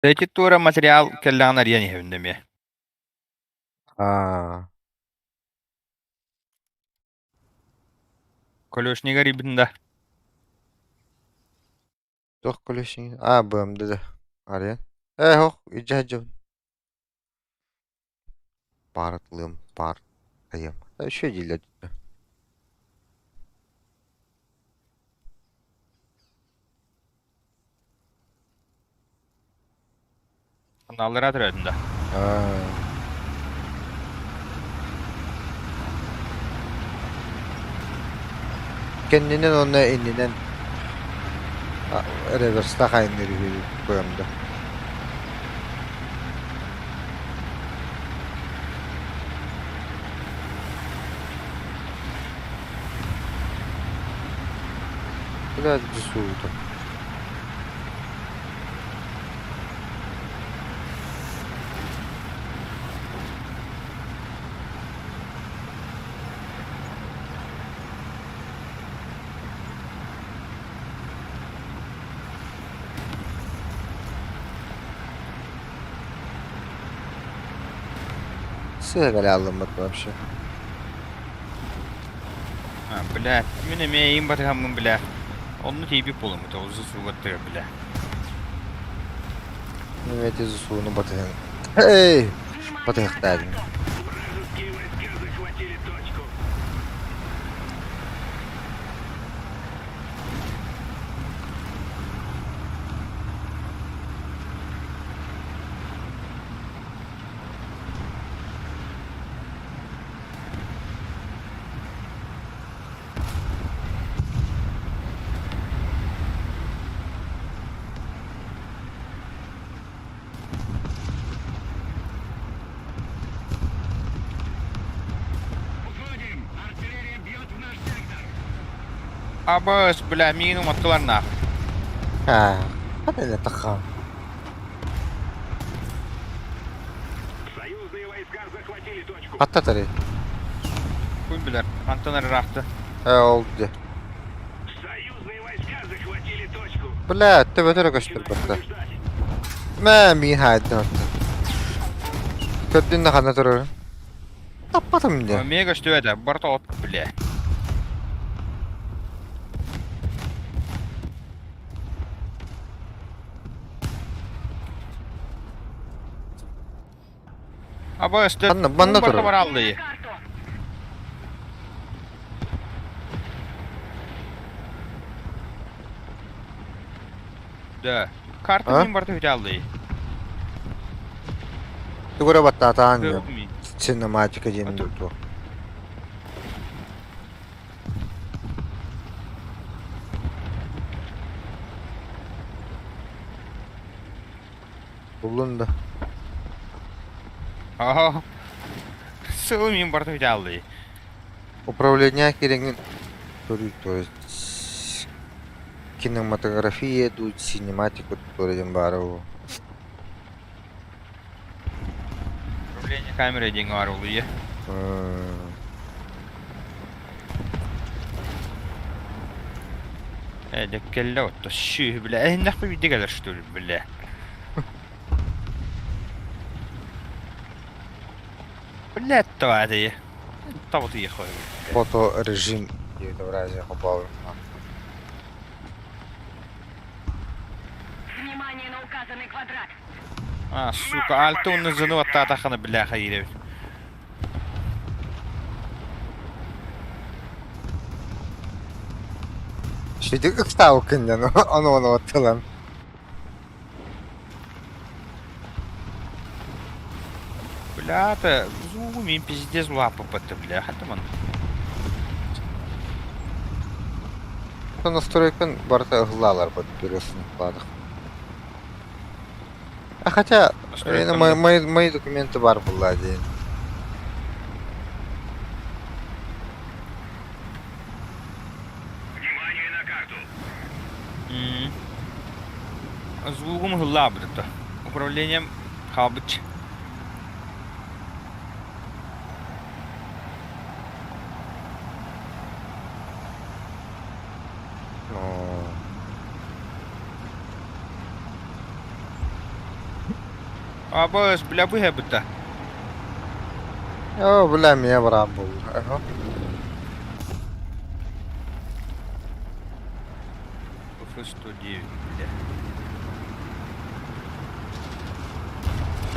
Эти туора материал кэллэҕин арыйан иһэбин эмиэ. Аа. Колешник арыйбытын да. Туох колешник? Аа, быамды да. Арыйан. Ээ, ох, илдьэ сылдьабын. Паарытылыам, паартайыам. Үчүгэй дииллэр дии. Аналлара төрөөтүн да. Аа. Кэннинэн уонна иннинэн реверстаах айанныыр үһү быамда. Блядь, суут. Сыа алыммыт вообще. А, бля, мин эмиэ эйим батыһаммын бля. Онну тиийбит буоламмыт, олус суугаттыгар бля. Эти сууну батыһан. Эй! Батыһахтаадым. Абыс, бля, миигин уматтылар нах. Аа, хата тахха. Хатта тари. Кун билэр, антон ыраахты. Ээ, ол дии. Бля, төбөтөрө көстөр барда. Мэ, миин хаайдын оттон. Көрдүн да ханна турарын. Таппатым дии. Миэ көстүбэтэ, барыта от, бля. Аба өстө Ханна, манна барыта турар. барааллыы. Да. Карта А? мин барыта үтэ Тугу эрэ баттаатаан диэн. Көрдүм. Синематика диэн А туох. Буллун да. Аа. Сыл мин барыта үтэ Управление кириҥин көрүү, то есть кинематография дуу, синематика туора диэн баара буолуо. Управление камерой диэҥҥэ баар буолуо. Ээ, дьэ кэллэ отто сүөһү бля. Эһиннэхпэ биирдэ кэлэр что ли, бля. Бля, твари. Табытыйа хой. Фоторежим безобразие попал. Внимание на указанный квадрат. А, сука, альты уонна зыны баттаатаххына бляха иирэбит. Шити ыкстаабыккын диэн ону ону оттылан. Бля, это мин пиздец лапы бля, хатыман. Настройкан барыта ыһыллаалар бут бюросун А хотя, мои, мои, мои документы бар была день. Внимание на карту. Звугум ыһыллаабыт Управлением хаалбыт. О. Абас, бля, быһа. О, бля, меня брат был. Ага. ФС-109, бля.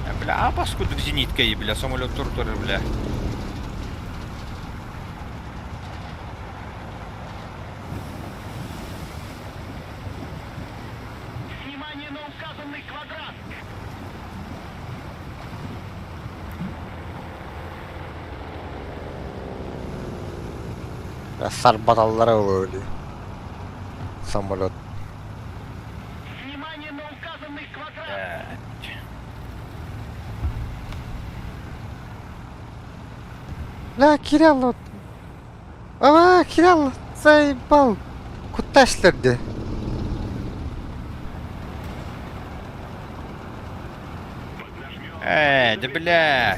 А, бля, а паскуда зенитка и, бля, самолет тур бля. Внимание на указанный квадрат. Сарбаталлара öyle. Самолет. Внимание на указанный квадрат. Блядь. Ля, Кирилл. А, Кирилл, заебал. Куда шлерди? Да бля.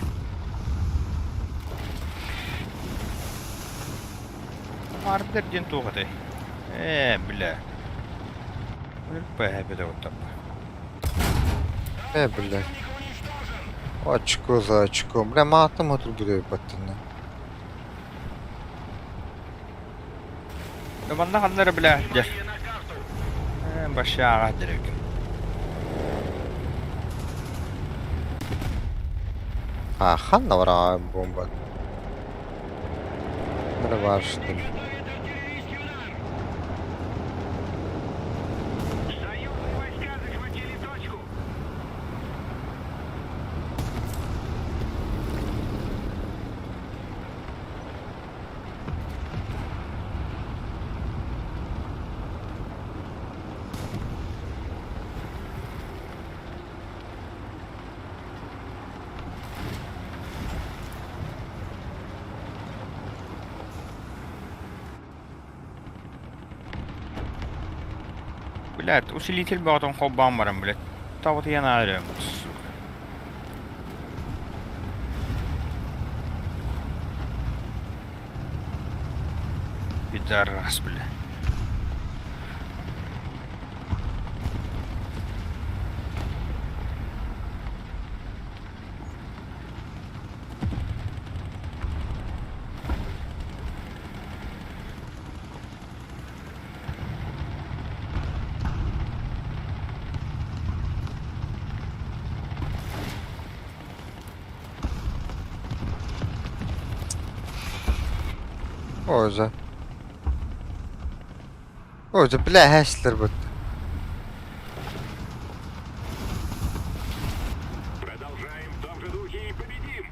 Мардер ден туғыды. Бля. Өліп вот так. Бля. Очко за очко. Бля, матом отур баттыны. Да манна ханнары, бля. Башаға дерек. А, ханна вара бомба. Бля, бар что ли. Союзные войска захватили точку. Блядь, усилитель бағытын хоббан барам, блядь. Тавыты янарым, сука. Пидорас, бля. Оза. Оза, бля, хэшлер бут. Продолжаем в том же духе и победим.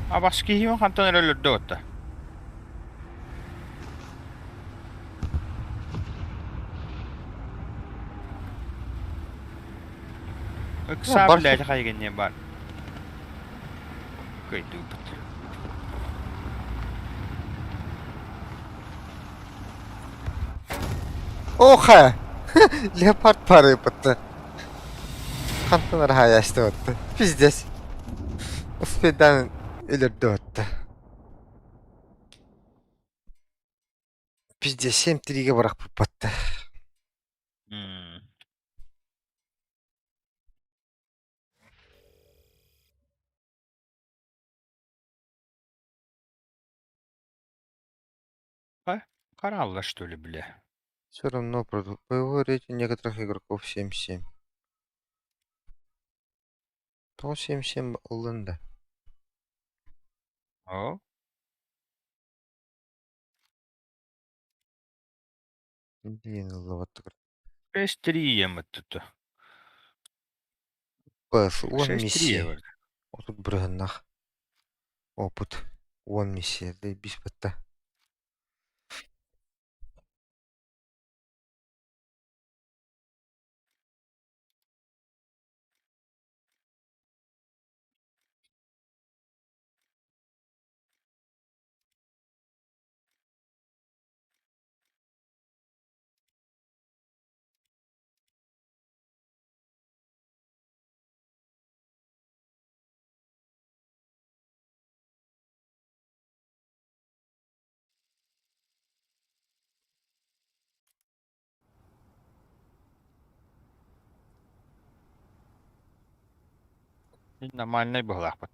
А баски хион хантан өлөрдө отта. Ыкса, бар- блядь, хайгенне бар. Кайду бит. Оха! Леопард пары бутты. Хантанар хаяшты бутты. Пиздец. Успедан өлөрдө бутты. Пиздец, 7-3-ге барақ бутты. Каралла, что ли, бля? Все равно боевой рейтинг некоторых игроков 7-7. То 7-7 ылында. О, Дейін ылы батты. 6-3 ем это. Пс, он 6-3 миссия. ем. Отут бұрғыннақ. Опыт. Он миссия. Бис бітті. Нормальнай быһыылаахпыт.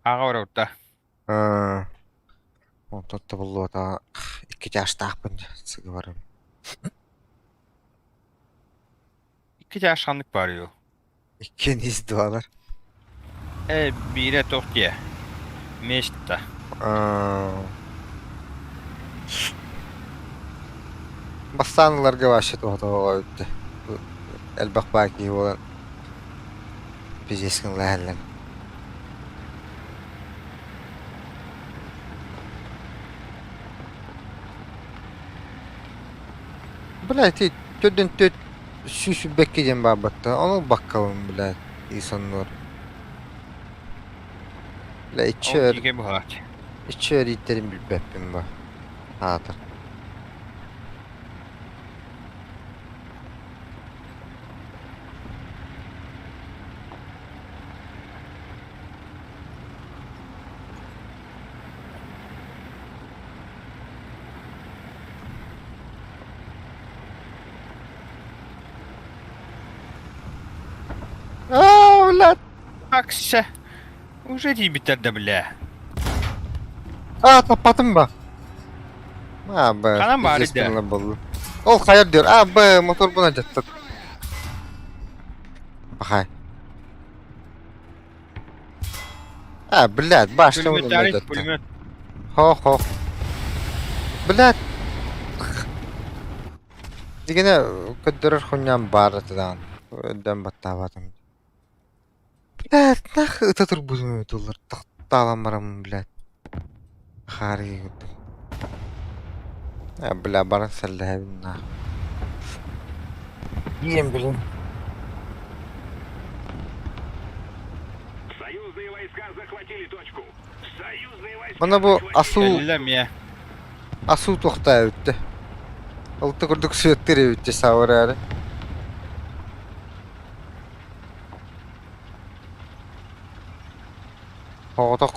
Аҕа барабыта. Ээ, онтон табыллыбатаҕа икки чаастаахпын сыгыбарым. Икки чаас ханнык баар үһү? Иккиэн ис дуолар. Ээ, биирэ туох диэ? Место. Аа, Бастаан ыларга вообще туһата бүттэ. Элбэх баар киһи буолан пиздец гынлаһаллар. Бля, ити төрдүн төрт сүүс бэкки диэн баабатта. Ону баккабын, бля, и соннуор. Бля, иччи Ол өр, дьиикэй быһалааччы. иччи өр ииттэрин билбэппин ба. Аатыр. Аа, блядь! Акса! Уже тиийбиттэр да бля. Аа, таппатым ба. Аа, б, Ханан баар пиздец идэ? гына буолла. Ол хайар диир. Аа, б, моторбун алдьаттым. Пахай. А, блядь, башня Пулемет арый, пулемет. Хо-хо. Блядь. Дигене көрдөрөр хуйням баар этэ даҕаны. Өйдөөн баттаабатым. Блядь, нах ыта турбутум туллар тохтоолон бараммын, блядь. Хаарыйы курдук. А, бля, баран сэллэһэбин нах. Диэн билин. Союзные войска захватили точку. Союзные войска Мана бу захватили асуу Кэллилэр эмиэ. асуу туохтаа эбиттэ. Алта курдук сүөттэр эбиттэ саабыраары. Оҕотох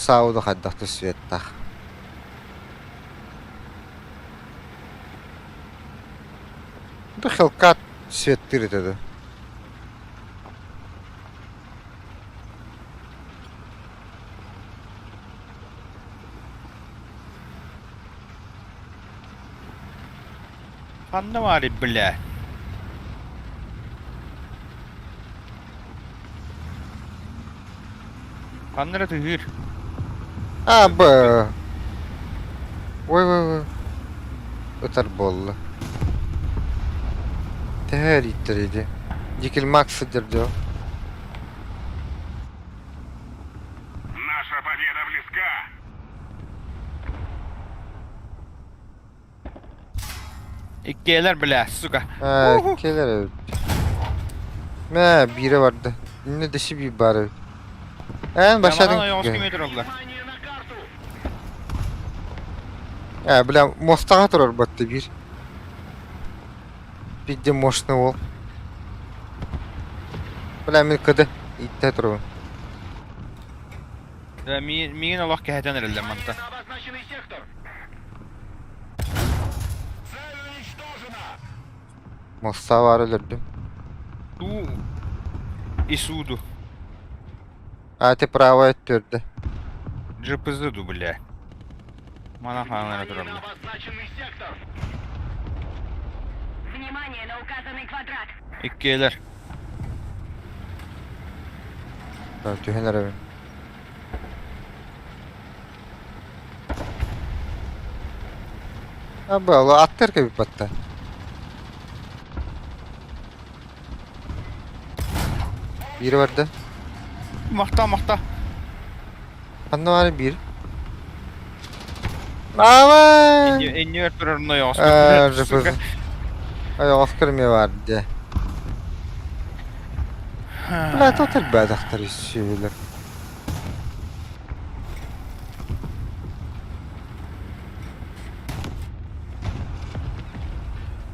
сауда хайдах да сүөттаах. Бу Хелкат сүөттүүр этэ дуо? Ханна баарый, бля? Ханна эрэ тыһыыр. А, б. Ой, ой, ой. Ытар буолла. Төһө эрийтэр ити? Дикил Макс сылдьар дуо? Наша победа близка. Иккиэлэр, бля, сука. Ээ, Уху. кэлэр эбит. Мэ, биирэ барда. Иннэ дэси биир баар эбит. Эн Яманан башадың ойоҕос кимиэ тураллар. Внимание на карту. Ээ, бля, мостаҕа турар батта биир. Биирдэ мощный уол. Бля, мин кыды ииттэ турабын. Да, миигин олох кэһэтэн эрэллэр мантан. На обозначенный сектор. Цель уничтожена. Моста баар өлөрдүм. Туу Исуду. А, ты правая өттүөрдэ. ЖПЗ ду, бля. Мана хаалара Внимание на тураллар. обозначенный сектор. Внимание на указанный квадрат. Иккиэлэр. Түһэн эрэбин. Абы, аттар кэбип батта. Биир барда. Махта, махта. Ханна баары биир. Аава! Иннигэр турар ойоҕос. Сука. Ойоҕос көрмө бар дии. Бля, тут элбэтэхтэр үссүөлэр.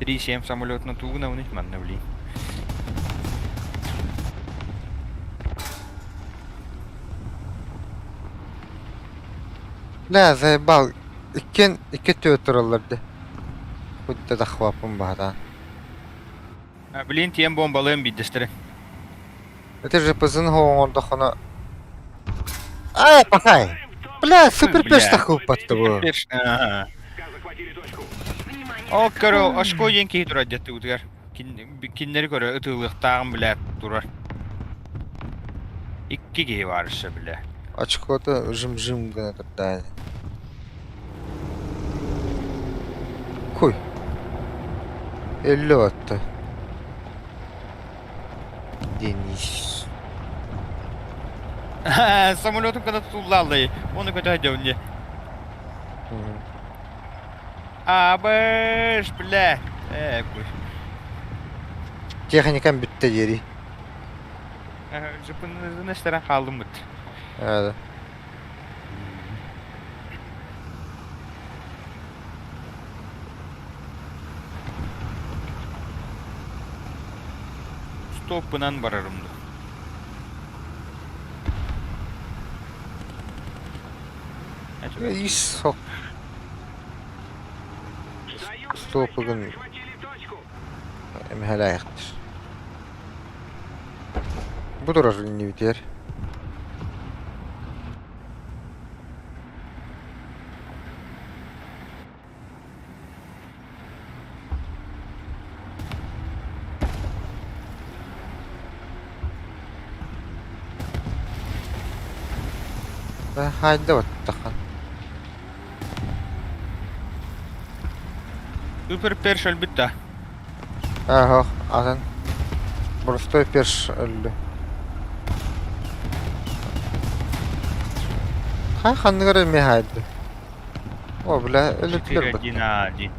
3-7 самолет на тугна у них манна, блин. Бля, заебал. Иккиэн икки өттүгэр тураллар дии. Худда да хваппын баһадаан. Блин, тиэн бомбалыам биирдэстэрэ. Ити ЖПЗ-ны оҥордоххуна Ай, пахай! Бля, супер Бля. пеш тахыппатты бу. Перш. Ага. Захватили точку. Внимание! Ол көрө, очко диэн киһи турар дьаттыбытыгар. Кинилэри көрө ытыылыахтааҕым бля турар. Икки киһи баар өссө бля. Очкота жим-жим гына турда. Куй. Өллө отто. Денис. Самолетум когда тутуллааллай, оны көтө дьонне. Абыш, бля. Э, куй. Техникам бүттэ диэри. Жыпынын эстерен хаалдым быт. Э, Стоппунан барарым ду. Ис сок стопыгын эмэһэлээхтир. Бу турар иннибитигэр. Хайда баттахан. Супер перш өлбүт да. Ааһох, атын. Простой перш өллө. Хай ханныгар эмиэ хаайды. О, бля, өлөтүлэр бытта. 4-1-1.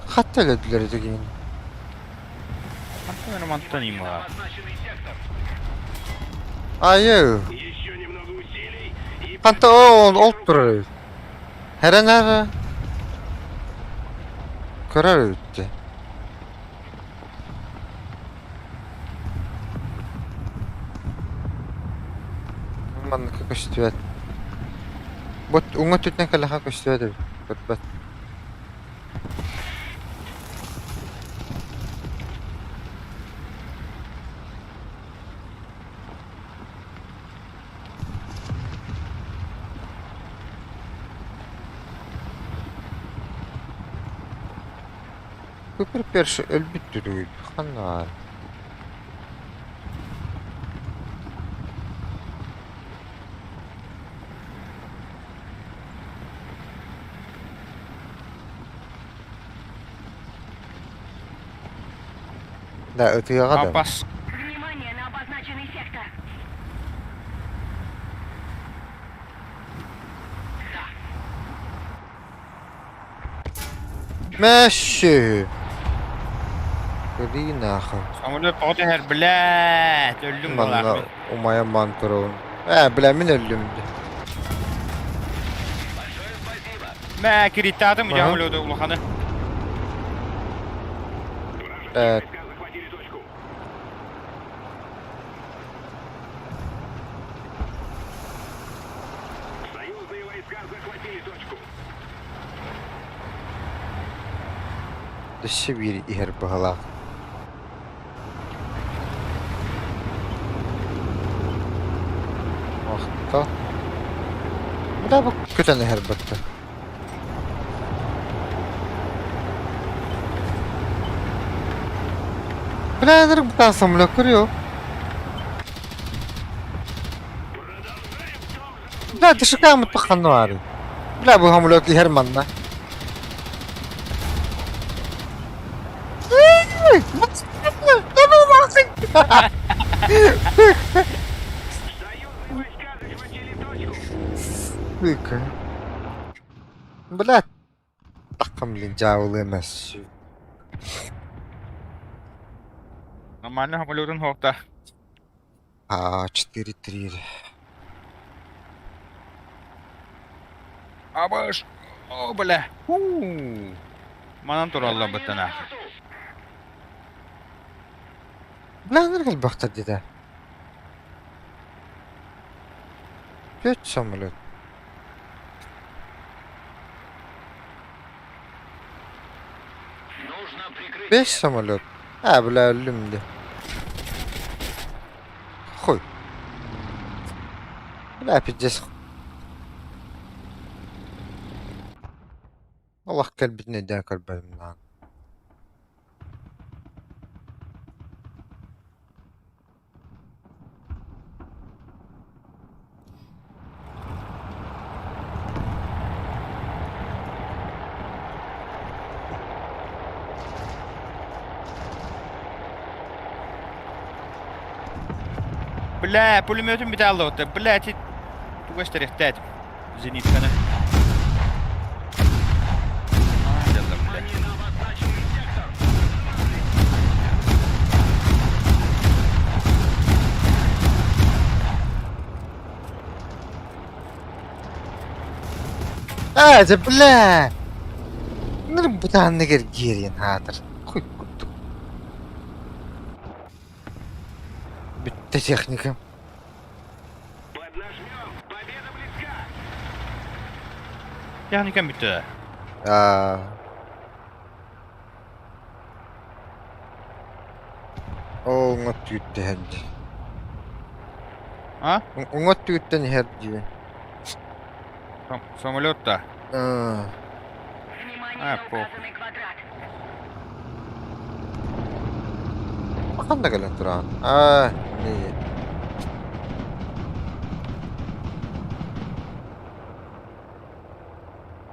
Хатта өлөдүлэр ити киин. Мантан мантан има. Айы. Еще немного усилий и... Ханта ол ол турар эбит. Хэрэн ара. Көрөр эбит. Манныка көстүбэт. Бу уҥа өттүттэн кэлэхэ көстүбэт эбит. Көрбөт. Көпір перші өлбүт түрүгүт ханна Да, ытыаҕа да. Апас. Внимание на обозначенный сектор. Мэшши. Көрүү нахуй. Самолет тоҕо түһэр, блядь, өллүм Манна буолаахпын. умайан баан туругун. Ээ, бля, мин өллүм. Мэ, кириттаатым Аха. самолету улаханы. Э, Войска захватили точку. Союзные войска захватили точку. өссө биир иһэр быһалаах. Охто. Бля, бу көтөн иһэр бытта. Бля, бу самолет көрүө. Бля, дышыкаамыт паханны баары. Бля, бу самолет иһэр манна. Союзные войска захватили точку. Сука. Бля, таххам блин, дьаабылыы эмэс. Нормально самолетун хоқта. А, 4-3. Абыш. О, бля. Ху. Манан туралла быттана. Бля, элбэхтэр диэтэ. Пять самолет. Бэс самолет. А, бля, өллүм дии. Бля, пиздец. Олох кэлбитин өйдөөн көрбөтүм даҕаны. Бля, пулеметым бүтэ аллыбыта. Бля, ити туга эстэриэхтээтим. Зенитканы. Бля. Внимание на обозначенный сектор! Аа, дьэ, бля! Ныр бытааннык эргиэриэн аатыр. Хуй курдук. Бүттэ техникам. Поднажмем! Победа близка! Техникам бүттэ. Аа. Оо, уҥа өттүгүттэн дии. А? Уҥа өттүгүттэн иһэр дии. Самолет да. Аа. Внимание А, на похуй. указанный квадрат. Ханна кэлэн тураҕын? Аа, не.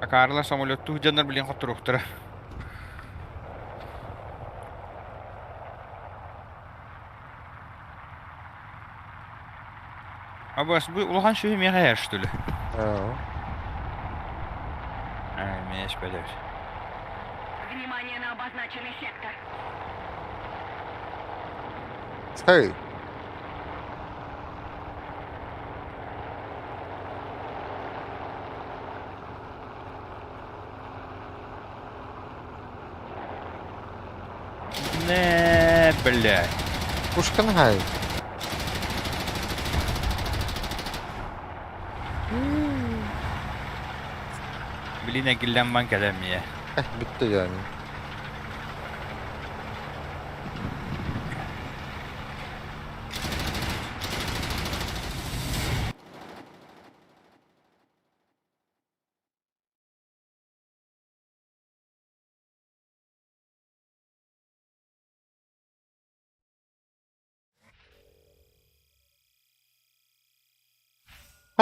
Акаарылар самолеттуу дьоннор билин хотторуохтара. Абас, бу улахан сүһү миэхэ иһэр, что ли? Аа. Аа, миэс бэлэр. Внимание на обозначенный сектор. Хей. Не, блядь. Пушканы хай. Блин, эгиллэн бан кэлэн миэ. Э, бүттэ yani.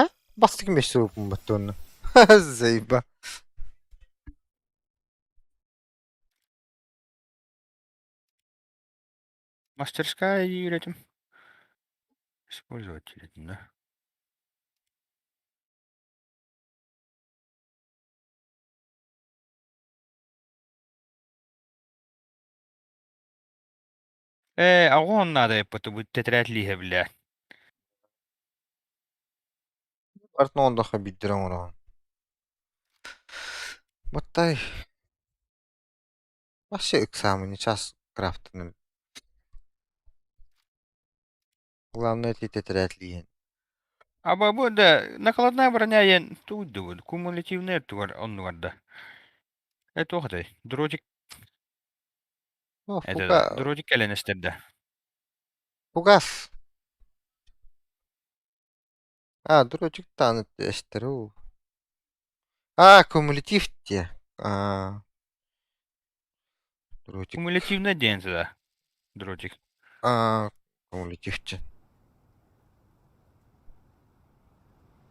А? Бастакы миэстэ уоппуммат уонна. Заеба. Мастерская үөрэтим. Использовать этим, да? Ээ, аҕуһун наада эппит бу тэтэрээт лииһэ бля. Артын ондохо биирдэрэ оҥороҕун. Баттай. Вообще экзамен час крафтанын. Главное ити тэтэрээт лииһин. Аба бу да накладная броня диэн тугуй кумулятивная тугар оннугар да. Э туох этэй? Дротик О, это да, фуга... дротик кэлэн эстэрдэ. Фугас. А, дротик тааны эстэр уу. А, кумулятив те. А. Дротик. Кумулятивная диэн да. Дротик. А, кумулятивче.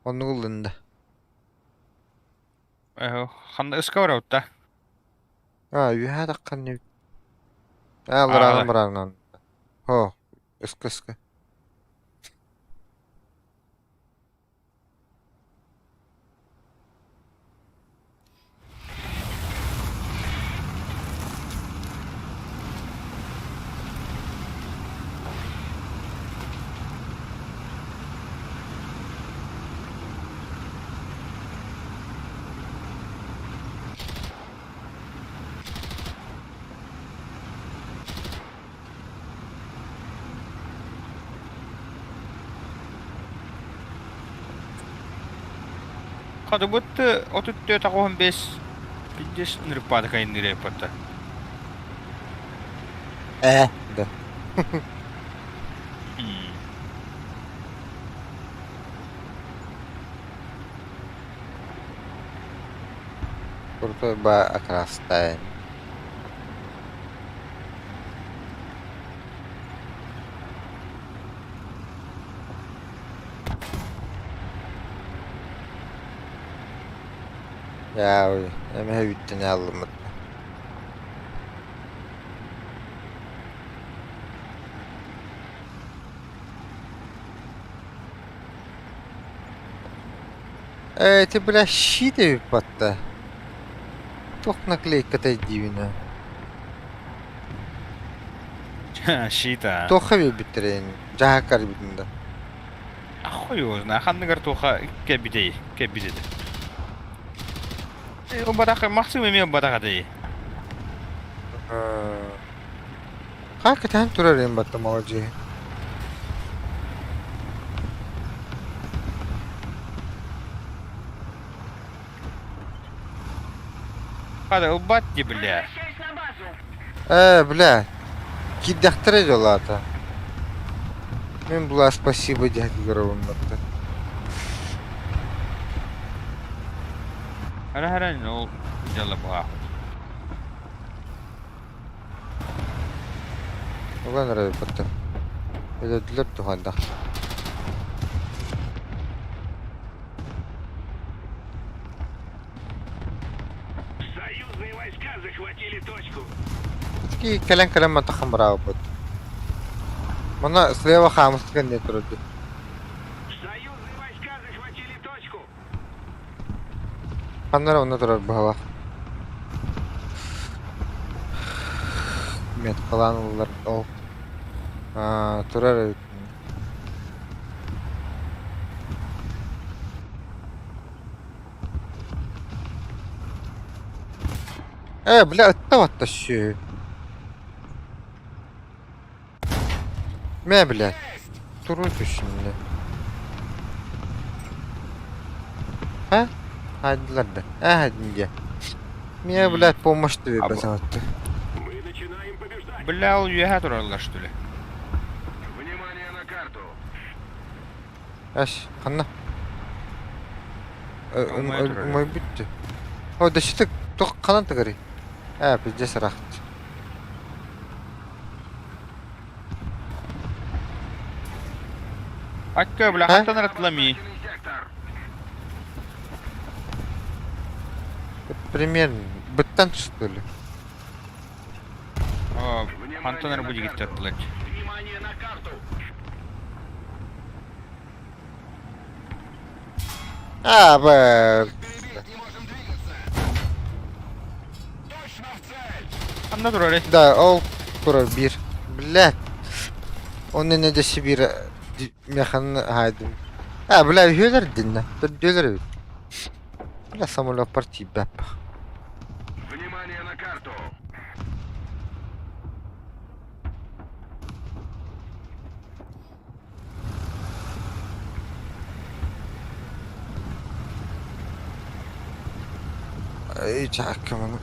Оннук ыллын да. Э, ханна ыска барабыт А, үөһээ таххан А, лараанан Аҕала. бараанан. Хо, ыска ыска. Хатыбыт 34 85 пиздец нырыппаата кайынныыр эппатта. Э, да. Крутой ба окрастаан. Яа, эмиэ үттэн ааллыммыт. Ээ, ити бля щит эбит батта. Туох наклейкатай диибин ээ. Щита. Туохха биэрбиттэрин дьаһаккар эбитин да. Хуй его знает. Ханныгар туоха кэбитэй, кэбит этэ. Убатах Максим эмиэ убатах этэй. Хаа кэтээн турар им батта молодьы. Хада убат ди бля. Возвращаюсь на базу. Ээ, бля, киирдэхтэрэ дьолаата. Мин була спасибо диэн батта. Хара хара ол дьала баа. Улан эрэ батта. Өлөрдүлэр туһандах. Союзные войска захватили точку. Ити кэлэн-кэлэн мантахан быраабыт. Манна слева хаамыска не турду. Союзные войска захватили точку. Ханна эрэ онно турар быһалаах. Меткалаан ыллар ол. Аа, турар эбит. Ээ, бля, ытта батта сү. Мэ, бля. Туру түсүннэ. Ха? Хайдылар да. Ээ, дьэ. Мне, блядь, помощь тебе батты. Мы начинаем побеждать. Бля, ол үөһэ тураллар что ли? Внимание на карту. Аш, ханна? Умай турар. Умай бүттү. О, да что туох ханан тыгырый? Ээ, пиздец ыраах. Акка, бля, А? хантан ыратыламии. Сектор. Примерно. Быттан что ли? О, хантан эрэ бу дигиттэр блядь. Внимание на карту. А, б. Перебить, не можем двигаться. Точно в цель. Ханна турар Да, ол турар биир. Блядь. Оны не десе биир механ хайдым. А, бля, үһүөлэр диннэ. Төрдүөлэр эбит. Бля, самолет тиийбэппэх. Внимание на карту. Ай, чаакка маны.